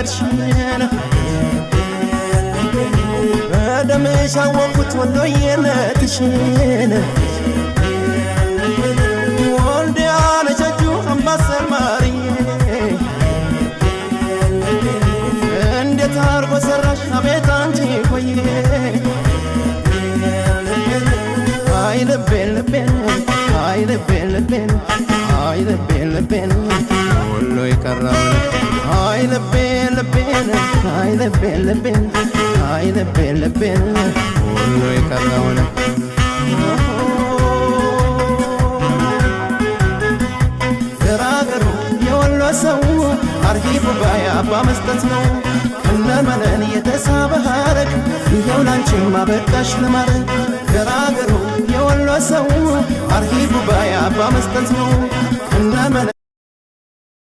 አገርሽን። በደምሽ አወቅኩት ወሎዬነትሽን። ወልዲያ ነች አምባሰል ማርዬ፣ እንዴት አርጎ ሰራሽ አቤት አንቺ ቆየ። አይ ልቤን ልቤን፣ አይ ልቤን ልቤን፣ አይ ልቤን ልቤን ወሎ የቀረውን፣ አይ ልቤን ልቤን፣ አይ ልቤን ልቤን፣ አይ ልቤን ልቤን ወሎ የቀረውን። ገራገሩ የወሎ ሰው አርሂቡ ባይ አባ መስጠት ነው። እነመነን የተሳበ ሐረግ ይኸው ላንቺማ በቃሽ ለማረግ። ገራገሩ የወሎ ሰው አርሂቡ ባይ አባ መስጠት ነው። እነመነን